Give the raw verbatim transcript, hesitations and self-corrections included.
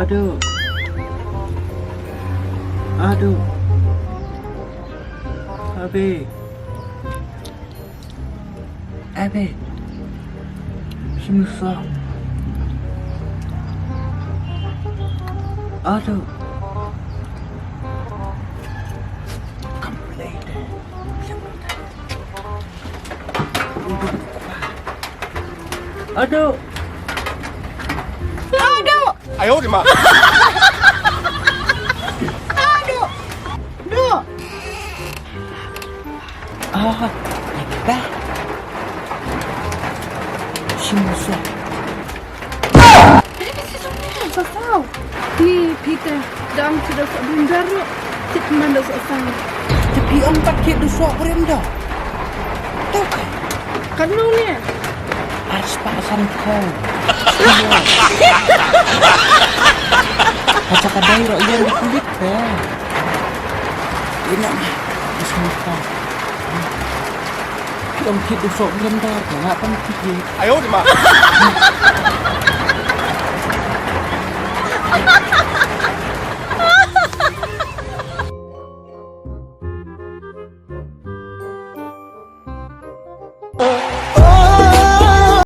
Ado. Ado. Abi. Abi. Shim sa. Ado. Kam play de. Ado. Ado. Ayo, di ma. Ado. Do. Ah, dah. Shim sa. Sasaw. Ni Peter, dang ti da sa bundar lo. Tip man da sa sang. Tapi ong tak kit da sa bundar. Tok. Kan lu ni. Ars pa san kau. Hacha kadai ro ian di kulit pe. Ina. Bismillah. Ki ong kit u sok lem da, ka ngap pang kit ye. Ayo, di ma.